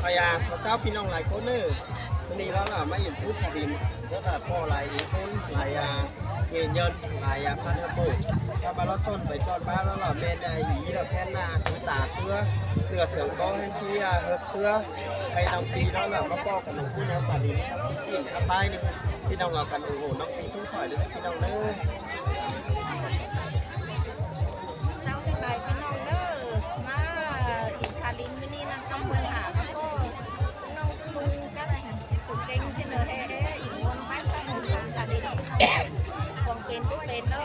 ອາ ເຈົ້າ ພີ່ນ້ອງຫຼາຍຄົນເດີ ມື້ນີ້ເນາະ ມາເຮັດບຸນທາດດິນ ແລ້ວກໍພໍຫຼາຍຄົນ ຫຼາຍ ອາ ເຫຍເຍິນ ຫຼາຍ ອາ ພັນທະໂກ ຖ້າມາລອດຊ່ອນໄປຊ່ອນມາ ແລ້ວລະແມ່ນໄດ້ອີ່ລະແຜ່ນໜ້າຄືຕາເສືອ ເສືອເສືອງກໍແຫ່ງທີ່ ອາ ເຮັດເສືອ ໄປນຳປີເນາະ ລະມາພໍ້ກັນນຳຜູ້ນຳຕາດີ ກິນຂ້າວປາຍນີ້ ພີ່ນ້ອງເອົາກັນ ໂອ້ໂຫ ນ້ອງປີຊ່ວຍຂ້ອຍເດີ ພີ່ນ້ອງເດີ. ເຈົ້າ ສະບາຍດີພີ່ນ້ອງເດີ ມາກິນທາດດິນມື້ນີ້ນຳກັບເພິ່ນຫາ ແລ້ວກໍນ້ອງຈຸ້ງກັບຈຸ້ງເກັ່ງເຊັ່ນເດີແທ້ ອີກຄົນໄປທາດດິນ ຂອງເປັນບໍ່ເປັນເດີ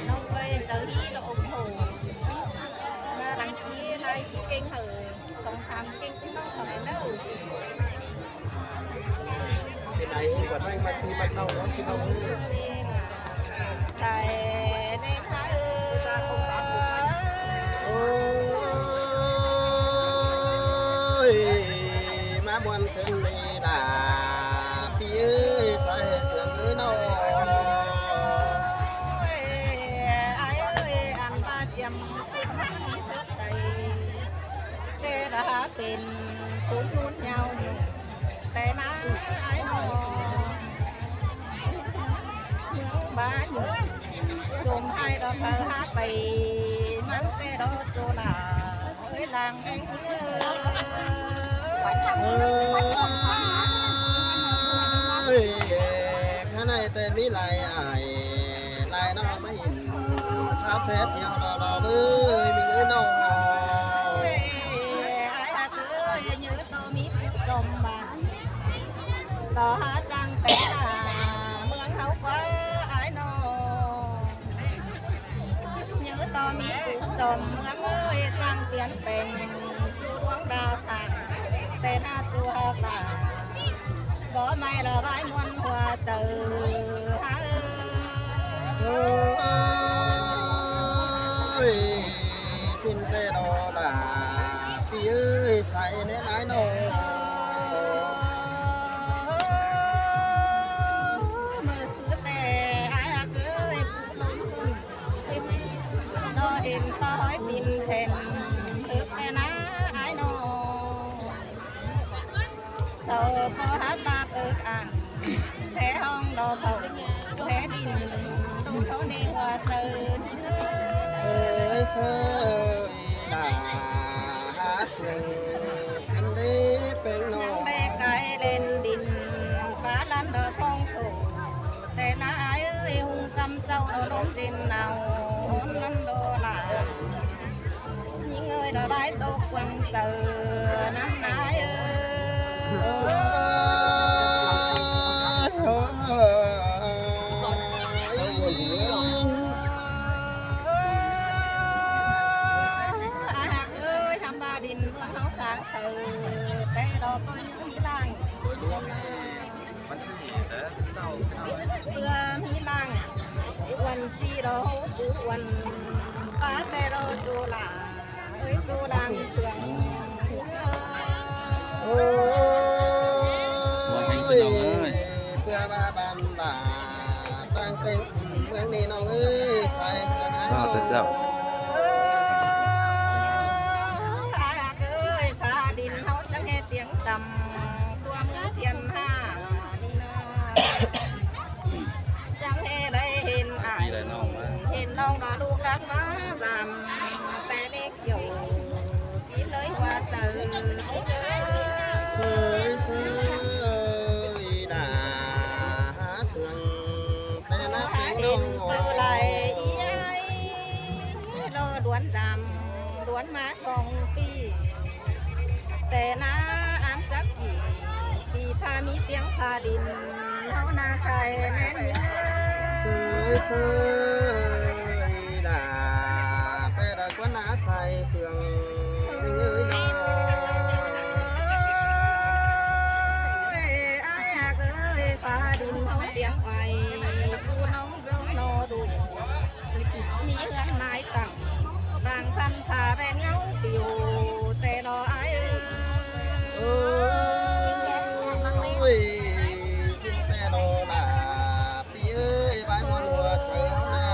ນ້ອງເອີຍ ເຈົ້າຮີລະອົງໂຫ ມາຫຼັງທີ່ໄລ່ທີ່ເກັ່ງເຮີ ສອງສາມເກັ່ງ ເປັນໄດ ເຫັນວ່າໄດ້ມາທີ່ມາເຂົ້າເນາະ ທີ່ເຮົາ ໃສ່ໃນພະເອີຍ ໂອ້ຍ ມາມ່ວນຄືນນີ້ລະ ພີ່ເອີຍ ສາຍເສືອງເອີຍເນາະ ອ້າຍເອີຍ ອັນວ່າຈຽມສຸດມີສຸດໃດ ແຕ່ລະຫາເປັນຄົນນຸນຍາວຢູ່ ແຕ່ນາອ້າຍນ້ອງ ເມືອງບ້ານຢູ່ ຈົ່ມໃຫ້ດອກເຂົາຫາໄປ ມັນແຕ່ດອກໂຈລາ ເອີຍ ລາງແຫ່ງເອີຍ ເອີຍ ຂ້າໃນແຕ່ມີຫຼາຍອ້າຍ ຫຼາຍນ້ອງ ຊາວແຊດດຽວດອກເອີຍ ມີເອີຍນ້ອງ ເອີຍ ອ້າຍຮັກເອີຍ ເຢີໂຕມີຜູ້ຈົ່ມບ້ານ ຕໍ່ຫາຈັ່ງແຕ່ງໜ້າເມືອງເຮົາກວ່າອ້າຍນ້ອງ ເຢີໂຕມີຜູ້ຈົ່ມເມືອງເອີຍ ຈັ່ງປ່ຽນແປງສູ່ດວງດາວສ້າງ ແຕ່ໜ້າຕົວກາ ບໍ່ໄໝລະບາຍມ່ວນຫົວໃຈ ເອີຍ ຊິນແຕ່ດອລາ ພີ່ເອີຍ ໃສແນ່ນາຍນ້ອງ ເມື່ອຊື່ແຕ່ອ້າຍເອີຍ ຜູ້ລົງທຶນ ດອເຫັນຕອຍຕີນແຂນ ເສິກແຕ່ນາອ້າຍນ້ອງ ເສົ້າກໍຫາຕາເອິກອ່າງ ແພຫ້ອງດອກເຂົາ ແພດິນ ດົງເຂົາໃນຫົວເຕີນ ເອີຍ ເອີຍ ເອີຍ ຫຼ້າຫາເຊື່ອງ ອັນເດເປັນນ້ອງ ຍັງແລກາຍເຫຼັ້ນດິນ ປາລັນດອກຟອງໂຕ ແຕ່ນາອ້າຍເອີຍ ຮຸ່ງກຳເຈົ້າດອກລົມເຢັນໜາວ ຮ້ອນນຳດອກຫຼ້າ ຍິງເອີຍ ລະບາຍຕົກກວາງເຈີ ນຳນາຍເອີຍ ອ້າຍຮັກເອີຍ ທຳບາດິນເມືອງເຮົາສ້າງເຕີ ແຕ່ດອກເປີຍມີລາງ ເພື່ອມີລາງ ອວນຊີດອກ ປູອວນ ປາແຕ່ດອກໂຈລາ ເອີຍ ໂຈລາເຊື່ອງ ໂອ້ຍ ເພື່ອວ່າບ້ານລາ ຕັ້ງແຕ່ງເມືອງນີ້ນ້ອງເອີຍ ສາຍເສືອນ ອ້າວ ແຕ່ເຈົ້າ ອ້າຍຮັກເອີຍ ຟ້າດິນເຮົາຈະເຮັດຕຽງຕ່ຳ ຕົວເມືອງພຽນຫ້າ ນີ້ນາ ຈັ່ງໃຫ້ໄດ້ເຫັນອ້າຍ ເຫັນນ້ອງ ເຫັນນ້ອງ ດອກລູກຫຼັກມາສາມ ແຕ່ເດັກ ກ່ຽວກິນເລີຍຫົວໃຈ ເອີຍ ເຊີຍ ເຊີຍ ອີ່ດາຫາເຊື່ອງ ແຕ່ນາເປັນນ້ອງ ເອີຍ ອີອ້າຍ ລໍດ່ວນຈຳ ດ່ວນມາສອງປີ ແຕ່ນາອັນຈັກກີ ປີພາມີຕຽງພາດິນ ເຮົານາໄຄແມ່ນເອີຍ ເຊີຍ ເຊີຍ ດາ ແຕ່ດາກວ່ານາໄຄເຊື່ອງເອີຍນ້ອງ ອ້າຍຮັກເອີຍ ພາດິນເຮົາຕຽງໄວ້ ສູ່ນ້ອງເຮົານອດູ ມີເຮືອນໄມ້ຕັ້ງ ຕ່າງພັນຜ້າແວ່ນເງົາປິວ ແຕ່ດອກອ້າຍເອີຍ ໂອ້ຍ ຊິນແຕ່ດອລາ ປີເອີຍ ບາຍໝົດຫົວໃຈເຮົານາ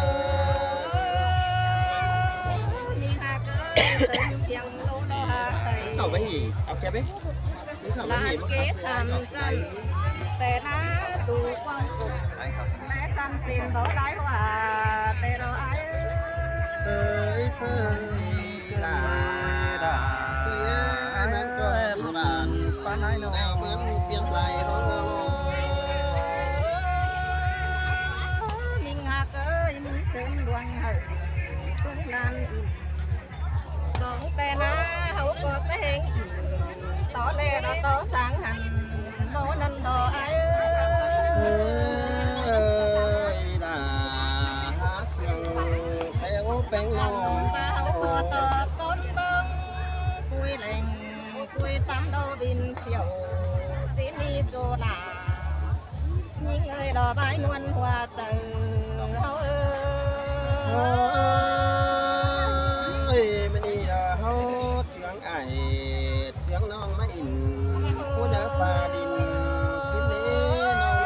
ມີຫາເກີດເຕີມ ເອົາໄວ້ ເອົາແຄບໄວ້ ຫຼານເກສາມຈັນ ແຕ່ໜ້າຕູກວ້າງກົກ ແລະຄັນເປັນບໍ່ຫຼາຍວ່າ ແຕ່ລະອາຍເອີຍ ເຊີຍເຊີຍຫຼ້າ ເອີຍ ມັນກໍມີບ້ານ ແນວເມືອງປ່ຽນໄປ ຍິງຮັກເອີຍ ມີເສີມດວງໃຫ້ເບິ່ງນານອີກ ຕ້ອງແຕ່ໜ້າເຮົາກໍແຕ່ງອີກ ຕໍ່ແລດຕໍ່ສາງຫັ້ນບໍ່ນັ້ນດອກອ້າຍເອີຍ ເອີຍຫຼ້າ ຫາເຊື່ອງແຕ່ໂອແປງນ້ອງ ເຮົາກໍຕອບຕົ້ນເບິ່ງ ປຸຍແຫຼງ ຊ່ວຍຕາມດອກບິນສ່ຽວ ຊິມີໂຈຫຼ້າ ຍິງເອີຍດອກບາຍນວນຫົວໃຈເຮົາເອີຍ ເອີຍ ມື້ນີ້ລະເຮົາເຊື່ອງອ້າຍເຊື່ອງນ້ອງມາອິນ ຜູ້ເໜືອຟ້າດິນ ຊິເນນ້ອງ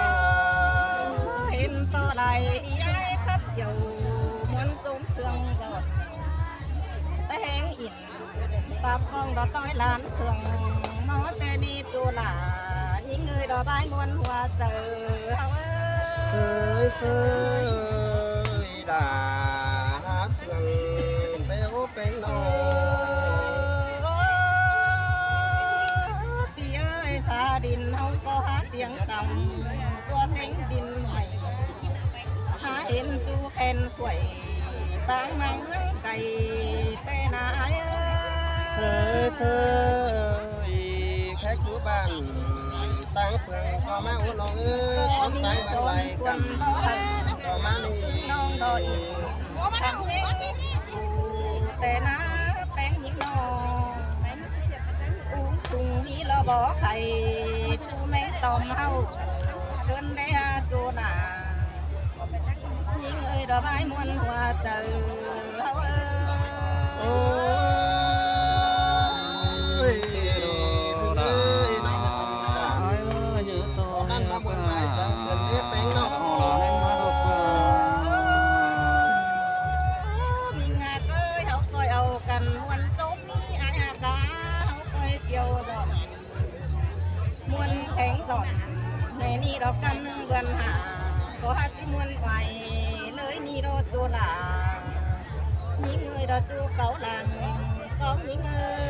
ເຫັນຕໍ່ໄດ້ຍາຍຂັບຈຽວ ມ່ວນໂຈນເຊື່ອງດອກ ແຕ່ແຮງອິນ ປາບກອງດອກຕ້ອຍຫຼານເຄື່ອງ ມາແຕ່ນີ້ໂຈຫຼ້າ ຍິງເອີຍດອກບາຍນວນຫົວໃຈເຮົາເອີຍ ເຊີຍເຊີຍຫຼ້າ ຫາເຊື່ອງແຕ່ໂອແປງນ້ອງ ພີ່ເອີຍ ຟ້າດິນເຮົາກໍຫາຕຽງຕ່ຳ ຕົວເຕັງດິນໃໝ່ ຫາເຫັນຈູແຂນຊ່ວຍ ຕ່າງມາເມືອງໄກແຕ່ນານເອີຍ ເຊີຍເຊີຍແຂກຢູ່ບ້ານຕ່າງເມືອງກໍມາໂອນ້ອງເອີຍ ຄົນຕ່າງເມືອງຫຼາຍກຳກໍມານີ້ນ້ອງດອຍ ແຕ່ນາແປງຍິງນ້ອງ ອູສູງມີລະບໍ່ໄຂ່ ຈູແມງຕ່ອມເຮົາ ເດີນໄດ້ຫາໂຈໜ້າ ຍິງເອີຍດອກບາຍມ່ວນຫົວໃຈເຮົາເອີຍ ໂອ້ຍ ເອີຍ ນ້ອງ ນັ້ນມາບຸນຫຼາຍຈັງເພິ່ນເດ້ແປງເນາະ ມີງາເກີຍເຮົາກໍເອົາກັນ ມ່ວນຈົມມີອາຍອາກາ ເຮົາກໍຈຽວດອກ ມ່ວນແຂງສອງ ແມ່ນີ້ດອກກຳໜຶ່ງເດືອນຫ້າ ກໍຫາກຊິມ່ວນໄວເລີຍນີ້ດອກໂຈຫຼ້າ ຍິງເອີຍດອກຈູເກົາຫຼັງ ກອງຍິງເອີຍ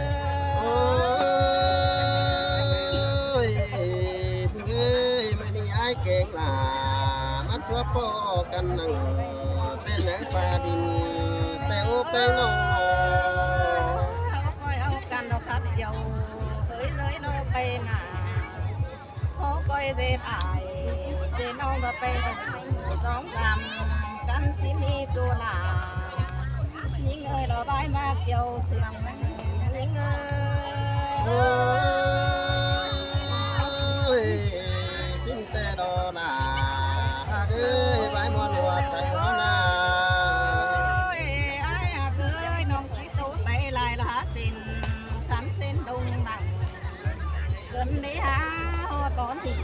ໂອ້ຍ ເອີຍ ມື້ນີ້ອ້າຍແກງຫຼ້າ ມາຕົວພໍ້ກັນນັ່ງ ແຕ່ນາງຟ້າດິນ ແຕ່ໂອແປງນ້ອງ ເຮົາກໍເອົາກັນດອກຄັບຈຽວ ເອີຍເລີຍເນາະໄປໜ້າ ເຮົາກໍເຮັດອ້າຍເຮັດນ້ອງກໍໄປສອງສາມກັນຊິມີໂຈຫຼ້າ ຍິງເອີຍດອກບາຍມາກ່ຽວເຊື່ອງ ຍິງເອີຍ ໂອ້ຍ ຊິນແຕ່ດອກຫຼ້າ ຫາກເອີຍ ບາຍມ່ວນຫົວໃຈເຮົານາ ໂອ້ຍ ອ້າຍຫາກເອີຍ ນ້ອງ ໂຕໄປຫຼາຍລະເປັນສັນເສັ້ນດົງດັງ ຈົນໄດ້ຫາຮອດຕອນນີ້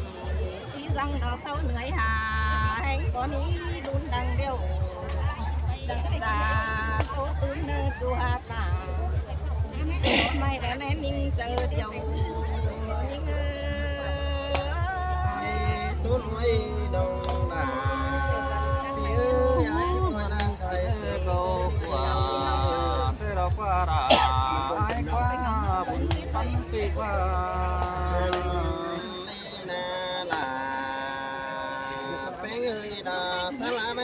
ທີ່ສັງດອກເຊົາເໜືອຍຫາ ແຮງກໍມີລຸນດັງດຽວ ຈັກຈາໂຕຕື່ນເນີຈູຫາກາ ໄມ້ແລະແມ່ຍິງເຈີດຽວ ຍິງເອີຍ ໂຕນ້ອຍນ້ອງຫຼ້າ ພີ່ເອີຍ ອ້າຍນ້ອຍນາງ ເອີ ເຂົາກວ່າ ເອີ ເຂົາກວ່າລະ ອ້າຍກວ່າບຸນປັນປີກວ່າ ນາຫຼ້າ ເປັນເອີຍນາສາລາໄມ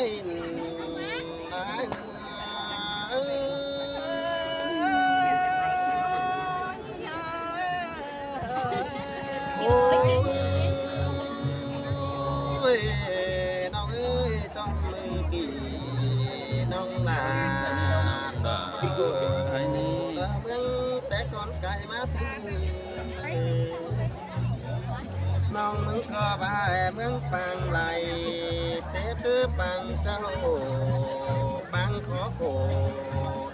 ນາ ເອີ. ໂອ້ຍ ໂອ້ຍ ນ້ອງເອີຍ ຕ້ອງມືຕີນ້ອງຫຼ້າ ເອີ ເມືອງແຕ່ກ່ອນໄກມາຊິ ນ້ອງເມືອງກໍບາຍເມືອງປາງໄຫຼ ແຕ່ເຕີປາງເຈົ້າ ປາງຂໍໂກ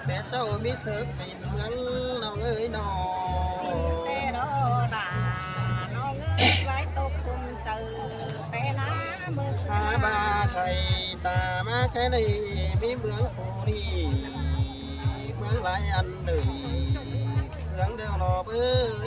ແຕ່ເຈົ້າມີເສີກ ເມືອງນ້ອງເອີຍນ້ອງ ແຕ່ດອດາ ນ້ອງເອີຍ ໄວ້ຕົກຄຸມເຈີ ແຕ່ນາເມືອງ ຫາບາໄຂ່ຕາມາໄກໄດ້ ມີເມືອງພູນີ້ ເມືອງຫຼາຍອັນເດີ ເມືອງດຽວລອບເອີຍ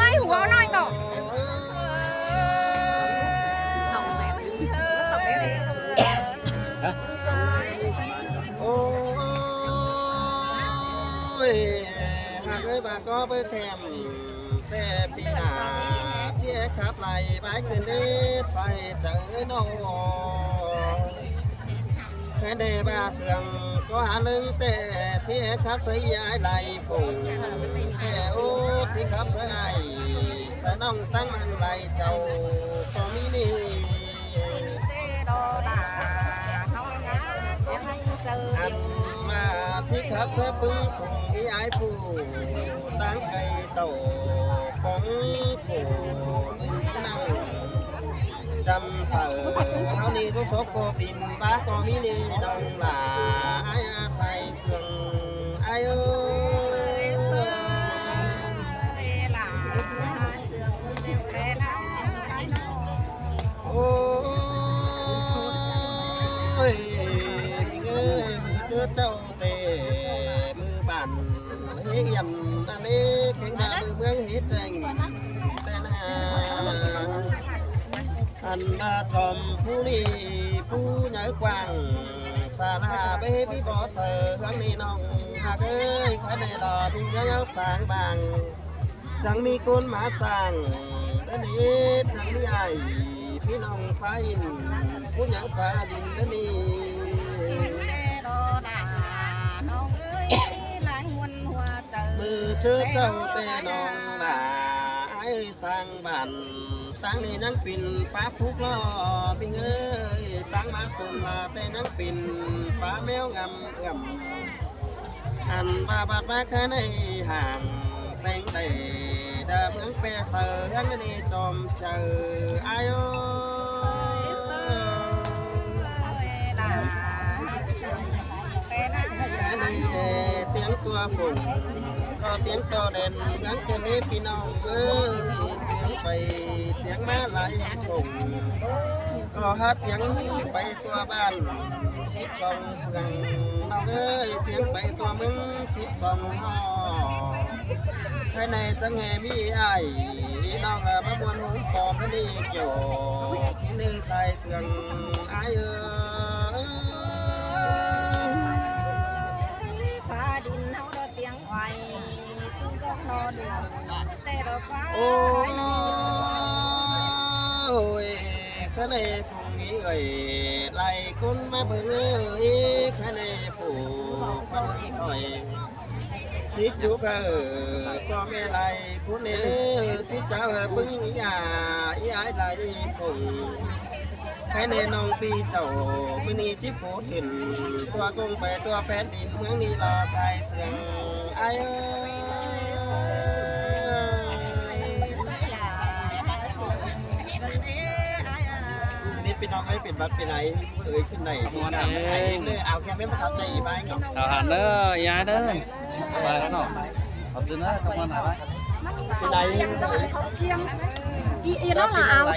ງຍຫົວໜ້ອຍກໍ ໂອ້ຍ ຫາກເອີຍວ່າກໍເບີແຄມ ແຕ່ປີໜ້າທີ່ແອຄັບໄລ່ບາຍເກີນເດໃສ່ໃຈນ້ອງ ແຄ່ແດ່ວ່າເຊື່ອງກໍຫາເລິງແຕ່ທີ່ແອຄັບໃສ່ອາຍໄລ່ ໂອ້ ທີ່ຄັບໃສ່ອ້າຍ ສະນ້ອງຕັ້ງມັນໄລ່ເຈົ້າກໍມີນີ້ ອັນມາທີ່ຄັບໃສ່ປຶ້ງຜູ້ມີອາຍຜູ້ ຕັ້ງໄກ່ເຕົ້າປອງຜູ້ ນັ່ງຈຳເສົາ ເຮົານີ້ກໍສົກກໍປິ່ນ ປາກໍມີນີ້ນ້ອງຫຼ້າ ອາຍອາໄສ ເຊື່ອງອ້າຍເອີຍ ໂອ້ຍ ເອີຍ ເຈີເຈົ້າແຕ່ມື້ບ້ານເຮອຽນ ອັນເອເກັ່ງດາມືເມືອງເຮແຈ້ງແຕ່ນາ ອັນມາຈອມຜູ້ນີ້ຜູ້ໃຫຍ່ກວ້າງ ສາລາເບມີບໍ່ເສີເຮືອງນີ້ນ້ອງຫາກເອີຍ ຄະແນນອມີເມືອງເຮົາສ້າງບາງ ຈັ່ງມີຄົນມາສ້າງເດີນີ້ ຈັ່ງມີອ້າຍພີ່ນ້ອງໄປ ຜູ້ໃຫຍ່ຟ້າດິນເດີນີ້ ມື້ເຈີເຈົ້າແຕ່ນ້ອງຫຼ້າ ອ້າຍ ສ້າງບ້ານ ຕັ້ງນີ້ຍັງເປັນປາຜູກລໍ້ ບິງເອີຍ ຕັ້ງມາສົນລາ ແຕ່ຍັງເປັນປາແມວງຳເອື້ອມ ອັນວ່າບາດວ່າຄະໃນຫ້າງ ແຕ່ງໄດ້ດາເມືອງແປເສີ ເຮືອງນີ້ຈອມເຈີ ອາຍໂອ ຕຽງຕົວຝົນ ກໍຕຽງຕໍ່ແດນ ເມືອງເກີນນີ້ພີ່ນ້ອງເອີຍ ຕຽງໄປຕຽງມາຫຼາຍຝົນ ກໍຫາຕຽງໄປຕົວບ້ານສິບສອງເມືອງ ນ້ອງເອີຍ ຕຽງໄປຕົວເມືອງສິບສອງເນາະ ພາຍໃນຈັ່ງແຫ່ມີອ້າຍ ນ້ອງລະມາມ່ວນໂຮມປອມນີ້ກ່ຽວ ເນີສາຍ ເຊື່ອງອ້າຍເອີຍ ຟ້າດິນເຮົາດອກຕຽງໄວ້ ຈຸດອກໜໍ່ດຸແຕ່ດອກຟ້າ ໂອ້ຍ ຄະແນນຄົງນີ້ເອີຍ ໄລ່ຄົນມາເບິ່ງເອີຍ ຄະແນນຜູ້ປານຂ້ອຍ ຊິຈຸກະເອີ ພໍ່ແມ່ໄລ່ ຄຸນເອີຍ ທີ່ເຈົ້າເອີ ປຶ້ງອີອາ ອີອາຍຫຼາຍຄົນ ໃຫ້ແນ່ນ້ອງພີ່ເຈົ້າ ມື້ນີ້ທີ່ໂພຂຶ້ນ ຕົວກົງໄປຕົວແຜ່ນດິນ ເມືອງນີ້ລາຊາຍເຊື່ອງ ອ້າຍເອີຍ ສະໜິດ ພີ່ນ້ອງເອີຍ ເປັນຫວັດເປັນໄອ ເອີຍຂຶ້ນໄດ້ ມ່ວນເອີຍ ເອົາແຄ່ແມ່ນປະທັບໃຈອີກໄປເນາະ ເອົາຫາເດີ ຍາຍເດີ ໄປແລ້ວເນາະ ເອົາຊື້ເດີ ຂອບຄຸນຫຼາຍ ຊິໄດ້ ເຂົາກຽງ ອີ ອີ ລາວລະເອົາ